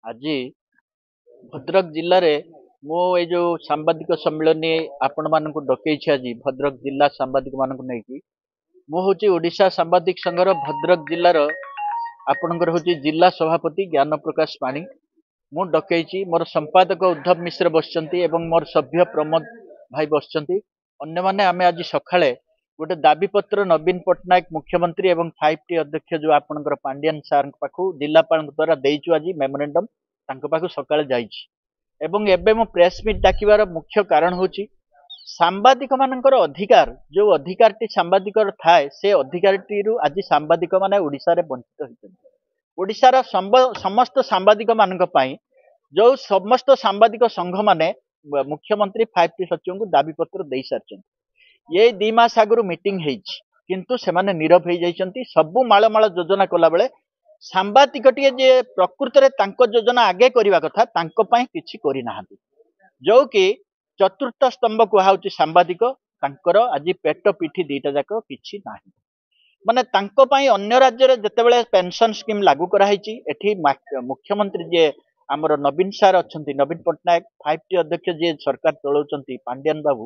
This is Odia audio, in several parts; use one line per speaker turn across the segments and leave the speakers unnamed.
ଆଜି ଭଦ୍ରକ ଜିଲ୍ଲାରେ ମୁଁ ଏଇ ଯୋଉ ସାମ୍ବାଦିକ ସମ୍ମିଳନୀ ଆପଣମାନଙ୍କୁ ଡକେଇଛି, ଆଜି ଭଦ୍ରକ ଜିଲ୍ଲା ସାମ୍ବାଦିକମାନଙ୍କୁ ନେଇକି, ମୁଁ ହେଉଛି ଓଡ଼ିଶା ସାମ୍ବାଦିକ ସଂଘର ଭଦ୍ରକ ଜିଲ୍ଲାର ଆପଣଙ୍କର ହେଉଛି ଜିଲ୍ଲା ସଭାପତି ଜ୍ଞାନ ପ୍ରକାଶ ପାଣି। ମୁଁ ଡକେଇଛି, ମୋର ସମ୍ପାଦକ ଉଦ୍ଧବ ମିଶ୍ର ବସିଛନ୍ତି ଏବଂ ମୋର ସଭ୍ୟ ପ୍ରମୋଦ ଭାଇ ବସିଛନ୍ତି, ଅନ୍ୟମାନେ। ଆମେ ଆଜି ସକାଳେ ଗୋଟେ ଦାବିପତ୍ର ନବୀନ ପଟ୍ଟନାୟକ ମୁଖ୍ୟମନ୍ତ୍ରୀ ଏବଂ 5ଟି ଅଧ୍ୟକ୍ଷ ଯୋଉ ଆପଣଙ୍କର ପାଣ୍ଡିଆନ ସାର୍ଙ୍କ ପାଖକୁ ଜିଲ୍ଲାପାଳଙ୍କ ଦ୍ୱାରା ଦେଇଛୁ। ଆଜି ମେମୋରେଣ୍ଡମ ତାଙ୍କ ପାଖକୁ ସକାଳେ ଯାଇଛି। ଏବଂ ଏବେ ମୁଁ ପ୍ରେସ୍ ମିଟ୍ ଡାକିବାର ମୁଖ୍ୟ କାରଣ ହେଉଛି ସାମ୍ବାଦିକମାନଙ୍କର ଅଧିକାର, ଯୋଉ ଅଧିକାରଟି ସାମ୍ବାଦିକର ଥାଏ, ସେ ଅଧିକାରଟିରୁ ଆଜି ସାମ୍ବାଦିକମାନେ ଓଡ଼ିଶାରେ ବଞ୍ଚିତ ହୋଇଛନ୍ତି। ଓଡ଼ିଶାର ସମସ୍ତ ସାମ୍ବାଦିକମାନଙ୍କ ପାଇଁ ଯୋଉ ସମସ୍ତ ସାମ୍ବାଦିକ ସଂଘମାନେ ମୁଖ୍ୟମନ୍ତ୍ରୀ, 5ଟି ସଚିବଙ୍କୁ ଦାବିପତ୍ର ଦେଇସାରିଛନ୍ତି। ଏଇ 2 ମାସ ଆଗରୁ ମିଟିଂ ହେଇଛି, କିନ୍ତୁ ସେମାନେ ନୀରବ ହେଇଯାଇଛନ୍ତି। ସବୁ ମାଳ ମାଳ ଯୋଜନା କଲାବେଳେ ସାମ୍ବାଦିକଟିଏ ଯିଏ ପ୍ରକୃତରେ ତାଙ୍କ ଯୋଜନା ଆଗେ କରିବା କଥା, ତାଙ୍କ ପାଇଁ କିଛି କରିନାହାନ୍ତି। ଯୋଉ କି ଚତୁର୍ଥ ସ୍ତମ୍ଭ କୁହାହଉଛି ସାମ୍ବାଦିକ, ତାଙ୍କର ଆଜି ପେଟ ପିଠି ଦିଟା ଯାକ କିଛି ନାହିଁ। ମାନେ ତାଙ୍କ ପାଇଁ ଅନ୍ୟ ରାଜ୍ୟରେ ଯେତେବେଳେ ପେନସନ ସ୍କିମ୍ ଲାଗୁ କରାହେଇଛି, ଏଠି ମୁଖ୍ୟମନ୍ତ୍ରୀ ଯିଏ ଆମର ନବୀନ ସାର୍ ଅଛନ୍ତି, ନବୀନ ପଟ୍ଟନାୟକ, 5ଟି ଅଧ୍ୟକ୍ଷ ଯିଏ ସରକାର ଚଳାଉଛନ୍ତି ପାଣ୍ଡିଆନ ବାବୁ,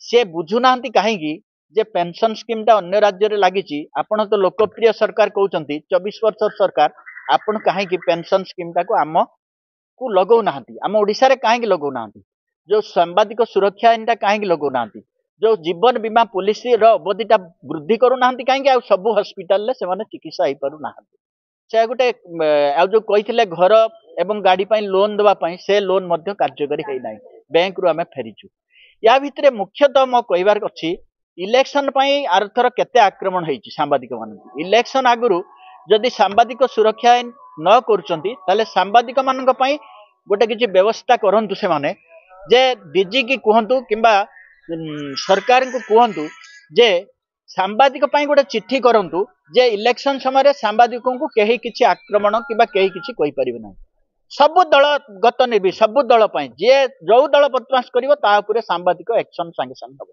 ସେ ବୁଝୁନାହାନ୍ତି କାହିଁକି ଯେ ପେନସନ ସ୍କିମ୍ଟା ଅନ୍ୟ ରାଜ୍ୟରେ ଲାଗିଛି? ଆପଣ ତ ଲୋକପ୍ରିୟ ସରକାର କହୁଛନ୍ତି, 24 ବର୍ଷର ସରକାର, ଆପଣ କାହିଁକି ପେନସନ ସ୍କିମ୍ଟାକୁ ଆମକୁ ଲଗଉନାହାନ୍ତି? ଆମ ଓଡ଼ିଶାରେ କାହିଁକି ଲଗଉନାହାନ୍ତି? ଯୋଉ ସାମ୍ବାଦିକ ସୁରକ୍ଷା ଆଇନଟା କାହିଁକି ଲଗଉନାହାନ୍ତି? ଯୋଉ ଜୀବନ ବୀମା ପଲିସିର ଅବଧିଟା ବୃଦ୍ଧି କରୁନାହାନ୍ତି କାହିଁକି? ଆଉ ସବୁ ହସ୍ପିଟାଲରେ ସେମାନେ ଚିକିତ୍ସା ହେଇପାରୁନାହାନ୍ତି। ସେ ଗୋଟେ ଆଉ ଯୋଉ କହିଥିଲେ ଘର ଏବଂ ଗାଡ଼ି ପାଇଁ ଲୋନ୍ ଦେବା ପାଇଁ, ସେ ଲୋନ୍ ମଧ୍ୟ କାର୍ଯ୍ୟକାରୀ ହେଇନାହିଁ, ବ୍ୟାଙ୍କରୁ ଆମେ ଫେରିଛୁ। ୟା ଭିତରେ ମୁଖ୍ୟତଃ ମୋ କହିବାର ଅଛି, ଇଲେକ୍ସନ ପାଇଁ ଆରଥର କେତେ ଆକ୍ରମଣ ହେଇଛି ସାମ୍ବାଦିକମାନଙ୍କୁ। ଇଲେକ୍ସନ ଆଗରୁ ଯଦି ସାମ୍ବାଦିକ ସୁରକ୍ଷା ଆଇନ ନ କରୁଛନ୍ତି, ତାହେଲେ ସାମ୍ବାଦିକମାନଙ୍କ ପାଇଁ ଗୋଟେ କିଛି ବ୍ୟବସ୍ଥା କରନ୍ତୁ ସେମାନେ, ଯେ ଡିଜି କି କୁହନ୍ତୁ କିମ୍ବା ସରକାରଙ୍କୁ କୁହନ୍ତୁ ଯେ ସାମ୍ବାଦିକ ପାଇଁ ଗୋଟେ ଚିଠି କରନ୍ତୁ ଯେ ଇଲେକ୍ସନ ସମୟରେ ସାମ୍ବାଦିକଙ୍କୁ କେହି କିଛି ଆକ୍ରମଣ କିମ୍ବା କେହି କିଛି କହିପାରିବେ ନାହିଁ। ସବୁ ଦଳ ଗତ ନେବି, ସବୁ ଦଳ ପାଇଁ ଯିଏ ଯୋଉ ଦଳ ବଦମାସ କରିବ ତା ଉପରେ ସାମ୍ବାଦିକ ଆକ୍ସନ ସାଙ୍ଗେ ସାଙ୍ଗେ ହବ।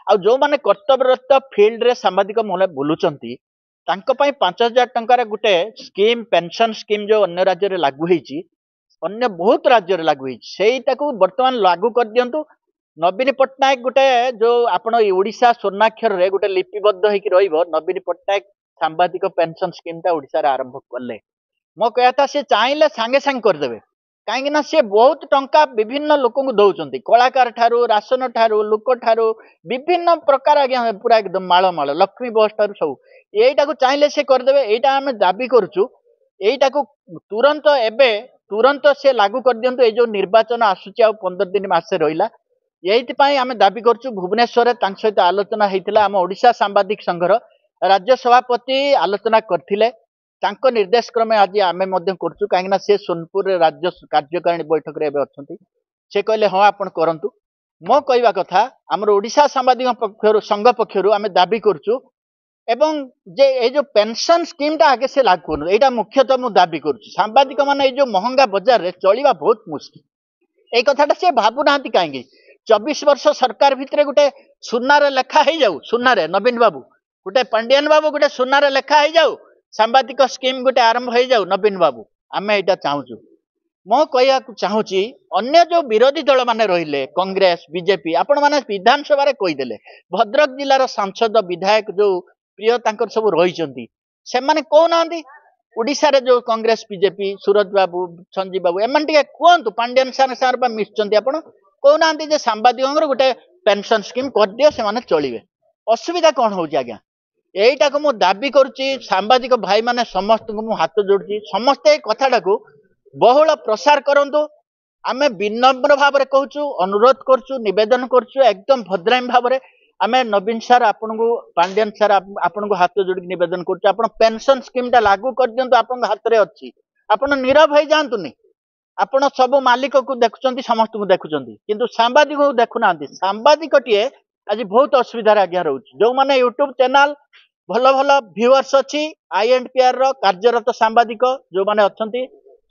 ଆଉ ଯୋଉମାନେ କର୍ତ୍ତବ୍ୟରତ ଫିଲ୍ଡରେ ସାମ୍ବାଦିକ ମାନେ ବୁଲୁଛନ୍ତି, ତାଙ୍କ ପାଇଁ 5000 ଟଙ୍କାର ଗୋଟେ ସ୍କିମ୍, ପେନସନ ସ୍କିମ୍ ଯୋଉ ଅନ୍ୟ ରାଜ୍ୟରେ ଲାଗୁ ହେଇଛି, ଅନ୍ୟ ବହୁତ ରାଜ୍ୟରେ ଲାଗୁ ହେଇଛି, ସେଇଟାକୁ ବର୍ତ୍ତମାନ ଲାଗୁ କରିଦିଅନ୍ତୁ। ନବୀନ ପଟ୍ଟନାୟକ ଗୋଟେ ଯୋଉ ଆପଣ ଓଡ଼ିଶା ସ୍ୱର୍ଣ୍ଣାକ୍ଷରରେ ଗୋଟେ ଲିପିବଦ୍ଧ ହେଇକି ରହିବ, ନବୀନ ପଟ୍ଟନାୟକ ସାମ୍ବାଦିକ ପେନସନ ସ୍କିମ୍ଟା ଓଡ଼ିଶାରେ ଆରମ୍ଭ କଲେ। ମୋ କହିବା କଥା, ସେ ଚାହିଁଲେ ସାଙ୍ଗେ ସାଙ୍ଗେ କରିଦେବେ, କାହିଁକି ନା ସେ ବହୁତ ଟଙ୍କା ବିଭିନ୍ନ ଲୋକଙ୍କୁ ଦଉଛନ୍ତି, କଳାକାର ଠାରୁ, ରାସନ ଠାରୁ, ଲୋକ ଠାରୁ, ବିଭିନ୍ନ ପ୍ରକାର ଆଜ୍ଞା, ପୁରା ଏକଦମ ମାଳ ମାଳ, ଲକ୍ଷ୍ମୀ ବସ୍ ଠାରୁ ସବୁ। ଏଇଟାକୁ ଚାହିଁଲେ ସେ କରିଦେବେ। ଏଇଟା ଆମେ ଦାବି କରୁଛୁ, ଏଇଟାକୁ ତୁରନ୍ତ ଏବେ ତୁରନ୍ତ ସେ ଲାଗୁ କରିଦିଅନ୍ତୁ। ଏଇ ଯୋଉ ନିର୍ବାଚନ ଆସୁଛି, ଆଉ 15 ଦିନ ମାସେ ରହିଲା, ଏଇଥିପାଇଁ ଆମେ ଦାବି କରୁଛୁ। ଭୁବନେଶ୍ୱରରେ ତାଙ୍କ ସହିତ ଆଲୋଚନା ହେଇଥିଲା, ଆମ ଓଡ଼ିଶା ସାମ୍ବାଦିକ ସଂଘର ରାଜ୍ୟ ସଭାପତି ଆଲୋଚନା କରିଥିଲେ। ତାଙ୍କ ନିର୍ଦ୍ଦେଶ କ୍ରମେ ଆଜି ଆମେ ମଧ୍ୟ କରୁଛୁ, କାହିଁକିନା ସେ ସୋନପୁରରେ ରାଜ୍ୟ କାର୍ଯ୍ୟକାରିଣୀ ବୈଠକରେ ଏବେ ଅଛନ୍ତି। ସେ କହିଲେ ହଁ ଆପଣ କରନ୍ତୁ। ମୋ କହିବା କଥା, ଆମର ଓଡ଼ିଶା ସାମ୍ବାଦିକ ପକ୍ଷରୁ, ସଂଘ ପକ୍ଷରୁ ଆମେ ଦାବି କରୁଛୁ ଏବଂ ଯେ ଏଇ ଯୋଉ ପେନସନ ସ୍କିମ୍ଟା ଆଗେ ସେ ଲାଗୁ କରନ୍ତୁ। ଏଇଟା ମୁଖ୍ୟତଃ ମୁଁ ଦାବି କରୁଛି। ସାମ୍ବାଦିକ ମାନେ ଏଇ ଯୋଉ ମହଙ୍ଗା ବଜାରରେ ଚଳିବା ବହୁତ ମୁସ୍କିଲ, ଏଇ କଥାଟା ସେ ଭାବୁନାହାନ୍ତି କାହିଁକି? 24 ବର୍ଷ ସରକାର ଭିତରେ ଗୋଟେ ସୁନାରେ ଲେଖା ହେଇଯାଉ, ସୁନାରେ ନବୀନ ବାବୁ ଗୋଟେ, ପାଣ୍ଡିଆନ ବାବୁ ଗୋଟେ ସୁନାରେ ଲେଖା ହେଇଯାଉ, ସାମ୍ବାଦିକ ସ୍କିମ୍ ଗୋଟେ ଆରମ୍ଭ ହେଇଯାଉ ନବୀନ ବାବୁ, ଆମେ ଏଇଟା ଚାହୁଁଛୁ। ମୁଁ କହିବାକୁ ଚାହୁଁଛି, ଅନ୍ୟ ଯୋଉ ବିରୋଧୀ ଦଳମାନେ ରହିଲେ, କଂଗ୍ରେସ, ବିଜେପି, ଆପଣମାନେ ବିଧାନସଭାରେ କହିଦେଲେ, ଭଦ୍ରକ ଜିଲ୍ଲାର ସାଂସଦ ବିଧାୟକ ଯୋଉ ପ୍ରିୟ ତାଙ୍କର ସବୁ ରହିଛନ୍ତି, ସେମାନେ କହୁନାହାନ୍ତି। ଓଡ଼ିଶାରେ ଯୋଉ କଂଗ୍ରେସ, ବିଜେପି, ସୁରଜ ବାବୁ, ସଞ୍ଜୀବ ବାବୁ, ଏମାନେ ଟିକେ କୁହନ୍ତୁ, ପାଣ୍ଡିଆନ ସାର୍ ସାର୍ ବା ମିଶୁଛନ୍ତି, ଆପଣ କହୁନାହାନ୍ତି ଯେ ସାମ୍ବାଦିକଙ୍କର ଗୋଟେ ପେନସନ ସ୍କିମ୍ କରିଦିଅ, ସେମାନେ ଚଳିବେ। ଅସୁବିଧା କଣ ହଉଛି ଆଜ୍ଞା? ଏଇଟାକୁ ମୁଁ ଦାବି କରୁଛି। ସାମ୍ବାଦିକ ଭାଇମାନେ ସମସ୍ତଙ୍କୁ ମୁଁ ହାତ ଯୋଡୁଛି, ସମସ୍ତେ ଏଇ କଥାଟାକୁ ବହୁଳ ପ୍ରସାର କରନ୍ତୁ। ଆମେ ବିନମ୍ର ଭାବରେ କହୁଛୁ, ଅନୁରୋଧ କରୁଛୁ, ନିବେଦନ କରୁଛୁ ଏକଦମ ଭଦ୍ରାମୀ ଭାବରେ। ଆମେ ନବୀନ ସାର୍ ଆପଣଙ୍କୁ, ପାଣ୍ଡିଆନ ସାର୍ ଆପଣଙ୍କୁ ହାତ ଯୋଡ଼ିକି ନିବେଦନ କରୁଛୁ, ଆପଣ ପେନସନ ସ୍କିମ୍ଟା ଲାଗୁ କରିଦିଅନ୍ତୁ। ଆପଣଙ୍କ ହାତରେ ଅଛି, ଆପଣ ନୀରବ ହେଇଯାଆନ୍ତୁନି। ଆପଣ ସବୁ ମାଲିକକୁ ଦେଖୁଛନ୍ତି, ସମସ୍ତଙ୍କୁ ଦେଖୁଛନ୍ତି, କିନ୍ତୁ ସାମ୍ବାଦିକକୁ ଦେଖୁନାହାନ୍ତି। ସାମ୍ବାଦିକଟିଏ ଆଜି ବହୁତ ଅସୁବିଧାରେ ଆଜ୍ଞା ରହୁଛି। ଯୋଉମାନେ ୟୁଟ୍ୟୁବ ଚ୍ୟାନେଲ ଭଲ ଭଲ ଭିଉଅର୍ସ ଅଛି, I and P R ର କାର୍ଯ୍ୟରତ ସାମ୍ବାଦିକ ଯୋଉମାନେ ଅଛନ୍ତି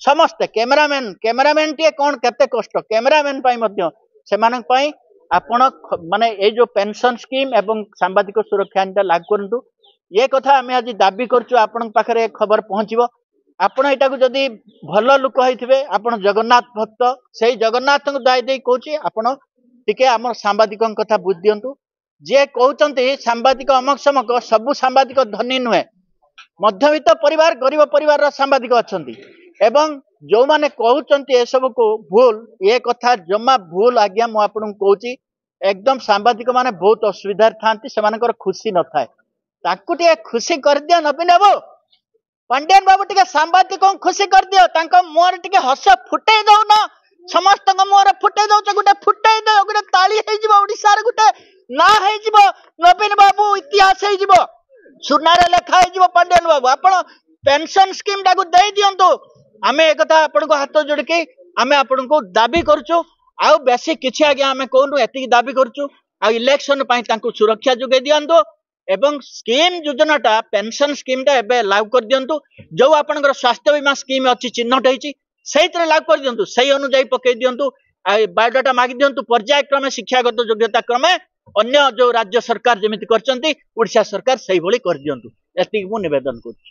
ସମସ୍ତେ, କ୍ୟାମେରାମ୍ୟାନ, କ୍ୟାମେରାମ୍ୟାନଟିଏ କଣ କେତେ କଷ୍ଟ, କ୍ୟାମେରାମ୍ୟାନ ପାଇଁ ମଧ୍ୟ, ସେମାନଙ୍କ ପାଇଁ ଆପଣ ମାନେ ଏଇ ଯୋଉ ପେନସନ ସ୍କିମ୍ ଏବଂ ସାମ୍ବାଦିକ ସୁରକ୍ଷା ଆଇନଟା ଲାଗୁ କରନ୍ତୁ। ଏ କଥା ଆମେ ଆଜି ଦାବି କରୁଛୁ। ଆପଣଙ୍କ ପାଖରେ ଖବର ପହଞ୍ଚିବ। ଆପଣ ଏଇଟାକୁ ଯଦି ଭଲ ଲୋକ ହେଇଥିବେ, ଆପଣ ଜଗନ୍ନାଥ ଭକ୍ତ, ସେଇ ଜଗନ୍ନାଥଙ୍କୁ ଦାୟୀ ଦେଇ କହୁଛି, ଆପଣ ଟିକେ ଆମର ସାମ୍ବାଦିକଙ୍କ କଥା ବୁଝି ଦିଅନ୍ତୁ। ଯିଏ କହୁଛନ୍ତି ସାମ୍ବାଦିକ ଅମକ ସମକ, ସବୁ ସାମ୍ବାଦିକ ଧନୀ ନୁହେଁ, ମଧ୍ୟବିତ୍ତ ପରିବାର, ଗରିବ ପରିବାରର ସାମ୍ବାଦିକ ଅଛନ୍ତି। ଏବଂ ଯୋଉମାନେ କହୁଛନ୍ତି ଏସବୁକୁ ଭୁଲ, ଏ କଥା ଜମା ଭୁଲ ଆଜ୍ଞା। ମୁଁ ଆପଣଙ୍କୁ କହୁଛି, ଏକଦମ ସାମ୍ବାଦିକ ମାନେ ବହୁତ ଅସୁବିଧାରେ ଥାନ୍ତି, ସେମାନଙ୍କର ଖୁସି ନଥାଏ। ତାଙ୍କୁ ଟିକେ ଖୁସି କରିଦିଅ ନବୀନ ବାବୁ, ପାଣ୍ଡିଆନ ବାବୁ, ଟିକେ ସାମ୍ବାଦିକଙ୍କୁ ଖୁସି କରିଦିଅ, ତାଙ୍କ ମୁହଁରେ ଟିକେ ହସ ଫୁଟେଇ ଦଉନ। ସମସ୍ତଙ୍କ ମୁହଁରେ ଫୁଟେଇ ଦଉଛ, ଗୋଟେ ଫୁଟେଇ ଦିଅ, ଗୋଟେ ତାଳି ହେଇଯିବ, ଓଡିଶାରେ ଗୋଟେ ନା ହେଇଯିବ ନବୀନ ବାବୁ, ଇତିହାସ ହେଇଯିବ, ସୁନାରେ ଲେଖା ହେଇଯିବ। ପାଣ୍ଡିଆନ ବାବୁ, ଆପଣ ପେନସନ ସ୍କିମ୍ ଟାକୁ ଦେଇ ଦିଅନ୍ତୁ। ଆମେ ଏକଥା ଆପଣଙ୍କୁ ହାତ ଯୋଡ଼ିକି ଆମେ ଆପଣଙ୍କୁ ଦାବି କରୁଛୁ। ଆଉ ବେଶୀ କିଛି ଆଜ୍ଞା ଆମେ କହୁନୁ, ଏତିକି ଦାବି କରୁଛୁ। ଆଉ ଇଲେକ୍ସନ ପାଇଁ ତାଙ୍କୁ ସୁରକ୍ଷା ଯୋଗାଇ ଦିଅନ୍ତୁ ଏବଂ ସ୍କିମ୍ ଯୋଜନାଟା, ପେନସନ ସ୍କିମ୍ଟା ଏବେ ଲାଗୁ କରିଦିଅନ୍ତୁ। ଯୋଉ ଆପଣଙ୍କର ସ୍ୱାସ୍ଥ୍ୟ ବୀମା ସ୍କିମ୍ ଅଛି, ଚିହ୍ନଟ ହେଇଛି, ସେଇଥିରେ ଲାଗୁ କରିଦିଅନ୍ତୁ, ସେଇ ଅନୁଯାୟୀ ପକେଇ ଦିଅନ୍ତୁ। ଆଉ ବାୟୋଡାଟା ମାଗି ଦିଅନ୍ତୁ ପର୍ଯ୍ୟାୟକ୍ରମେ, ଶିକ୍ଷାଗତ ଯୋଗ୍ୟତା କ୍ରମେ। ଅନ୍ୟ ଯୋଉ ରାଜ୍ୟ ସରକାର ଯେମିତି କରିଛନ୍ତି, ଓଡ଼ିଶା ସରକାର ସେଇଭଳି କରିଦିଅନ୍ତୁ। ଏତିକି ମୁଁ ନିବେଦନ କରୁଛି।